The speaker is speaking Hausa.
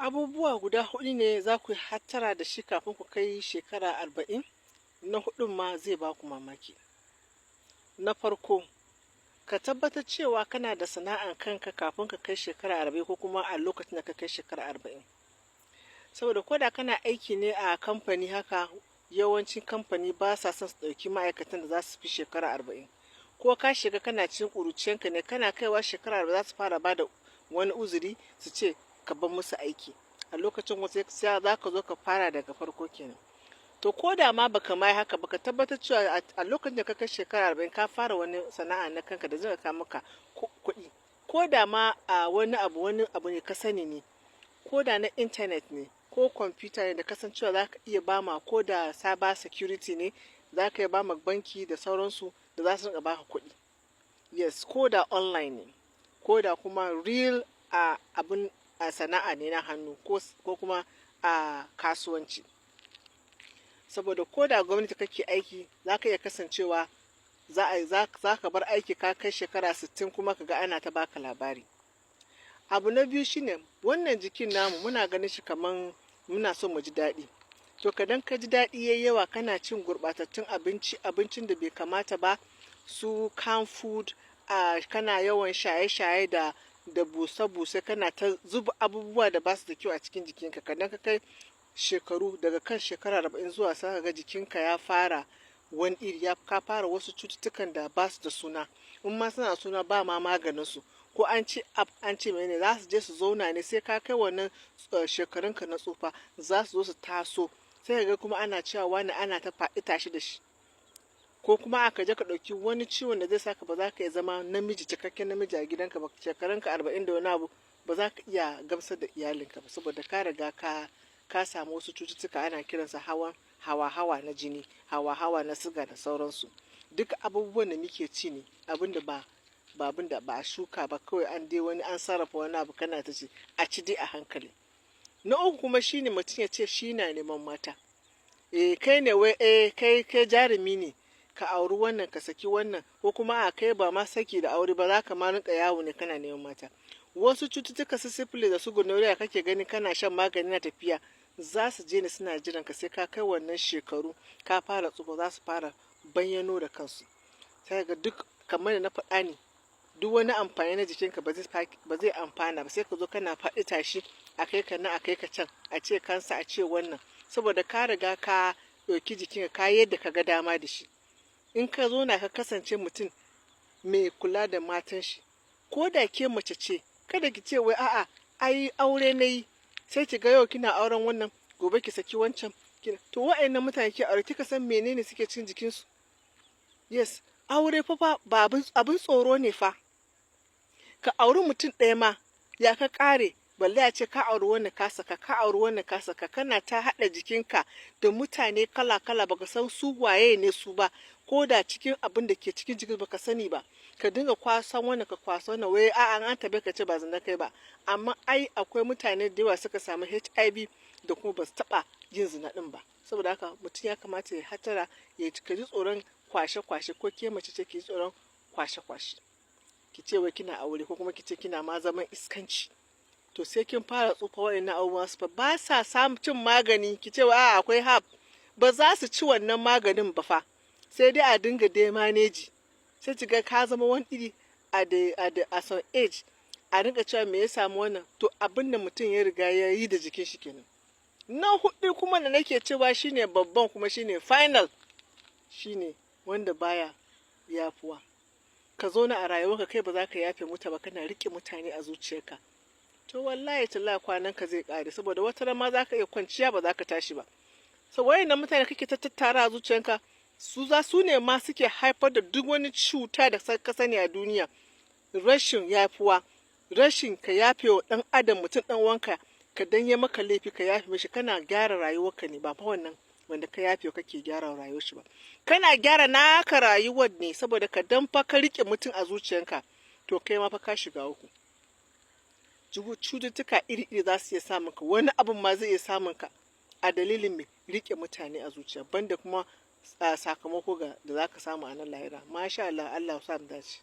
Abubuwa guda huɗu ne za ku yi hattara da shi kafin ku kai shekara 40. Na huɗun ma zai ba ku mamaki. Na farko, ka tabbatar cewa kana da sana'an kanka kafin ka kai shekara 40 ko kuma a lokacin da ka kai shekara 40. Saboda ko da kana aiki ne a kamfani haka, yawancin kamfani ba sa son su ɗauki ma'aikatan da za su fi shekara 40. Ko ka shiga kana cikin ƙuruciyanka ne, kana kaiwa shekara 40 za su fara ba da wani uzuri su ce ka bar musu aiki. A lokacin wasu sai za ka zo ka fara daga farko kenan. To, ko da ma baka ma yi haka ba, ka tabbatar cewa a lokacin da ka kai shekara 40 ka fara wani sana'a na kanka da zai kawo maka kuɗi. Ko da ma a wani abu ne ka sani ne, ko da na intanet ne ko kwamfuta ne da ka san cewa za ka iya ba ma, ko da cyber security ne, za ka iya ba ma banki da sauransu da za su rinƙa baka kuɗi. Yes, ko da online ne, ko da kuma real a abun a sana'a ne na hannu ko kuma a kasuwanci. Saboda ko da gwamnati kake aiki, za ka iya kasancewa za ka bar aiki ka kai shekara 60 kuma ka ga ana ta baka labari. Abu na biyu shine wannan jikin namu, muna ganin shi kaman muna so mu ji daɗi. To, kadan ka ji daɗi yayi yawa, kana cin gurɓatattun abinci, abincin da bai kamata ba, su canned food, kana yawan shaye-shaye da busa-buse, kana ta zuba abubuwa da ba su da kyau a cikin jikinka. Kadan ka kai shekaru daga kan shekara 40 zuwa sai ka ga jikinka ya fara wani iri, ya ka fara wasu cututtukan da ba su da suna. In ma suna suna, ba ma maganin su. Ko an ce app, an ce mene, za su je su zauna ne sai ka kai wannan shekarunka na tsufa za su zo su taso. Sai ka ga kuma ana cewa wane ana ta faɗi tashi da shi. Ko kuma aka je ka ɗauki wani ciwon da zai saka ba za ka iya zama namiji, cikakken namiji a gidanka ba. Shekarunka 40 da wani abu, ba za ka iya gamsar da iyalinka ba, saboda ka riga ka samu wasu cututtuka, ana kiransa hawan hawa-hawa na jini, hawa-hawa na siga da sauransu. Duk abubuwan da muke ci ne, abin da ba abin da ba a shuka ba, kawai an dai wani an sarrafa wani abu kana ta ci, a ci dai a hankali. Na uku kuma shine mutum ya ce shi na neman mata. Eh, kai ne wai, eh, kai jarumi ne, ka auri wannan, ka saki wannan, ko kuma a kai ba ma saki da aure ba, za ka ma rinƙa yawo ne kana neman mata. Wasu cututtuka, su syphilis da su gonorrhea, kake gani kana shan magani na tafiya, za su je ne suna jiran ka sai ka kai wannan shekaru, ka fara tsufa, za su fara bayyano da kansu. Sai ga duk kamar da na faɗa ne, duk wani amfani na jikinka ba zai amfana ba. Sai ka zo kana faɗi tashi, a kai ka nan, a kai ka can, a ce kansa, a ce wannan, saboda ka riga ka ɗauki jikinka ka yadda ka ga dama da shi. In ka zo na ka kasance mutum mai kula da matan shi, ko da ke mace ce, kada ki ce wai a'a, ai aure na yi. Sai ki ga yau kina auren wannan, gobe ki saki wancan. To, wa'annan mutane ke aure, kika san menene suke cin jikinsu? Yes, aure fa ba abin tsoro ne fa. Ka auri mutum ɗaya ma ya ka ƙare, balle a ce ka auri wannan ka saka, ka auri wannan ka saka, kana ta haɗa jikinka da mutane kala kala, baka san su waye ne su ba, ko da cikin abin da ke cikin jikin baka sani ba. Ka dinga kwasan wannan, ka kwasa wannan, wai a'a, an tabe ka ce ba zina kai ba. Amma ai akwai mutane da yawa suka samu HIV da kuma ba su taɓa yin zina ɗin ba. Saboda haka mutum ya kamata ya hattara, ya ka ji tsoron kwashe-kwashe. Ko ke mace ce, ki ji tsoron kwashe-kwashe. Ki ce wai kina aure, ko kuma ki ce kina ma zaman iskanci. To, sai kin fara tsufa wa'annan abubuwan su ba sa samun cin magani. Ki ce a'a, akwai herb, ba za su ci wannan maganin ba fa, sai dai a dinga dai manage. Sai ki ga ka zama wani iri a some age, a rinka cewa me ya samu wannan? To, abin da mutum ya riga ya yi da jikin shi kenan. Na hudu kuma da nake cewa shine babban, kuma shine final, shine wanda baya yafuwa. Ka zauna a rayuwarka kai ba za ka yafe muta ba, kana rike mutane a zuciyarka. To, wallahi tallahi kwanan ka zai kare, saboda wata ma za ka iya kwanciya ba za ka tashi ba. So wayannan mutane kake ta tattara a zuciyarka, su za su ne ma suke haifar da duk wani cuta da ka sani a duniya. Rashin yafuwa, rashin ka yafe wa dan adam, mutum dan wanka, ka danye maka laifi ka yafe mishi, kana gyara rayuwarka ne, ba fa wannan wanda ka yafe kake gyara rayuwar shi ba, kana gyara naka rayuwar ne. Saboda ka dan fa ka rike mutum a zuciyarka, to kai ma fa ka shiga uku. Cututtuka iri-iri za su iya samun ka, wani abin ma zai iya samun ka a dalilin mai rike mutane a zuciya, banda kuma sakamako ga da za ka samu a nan lahira. Masha Allah, Allah ya sa mu dace.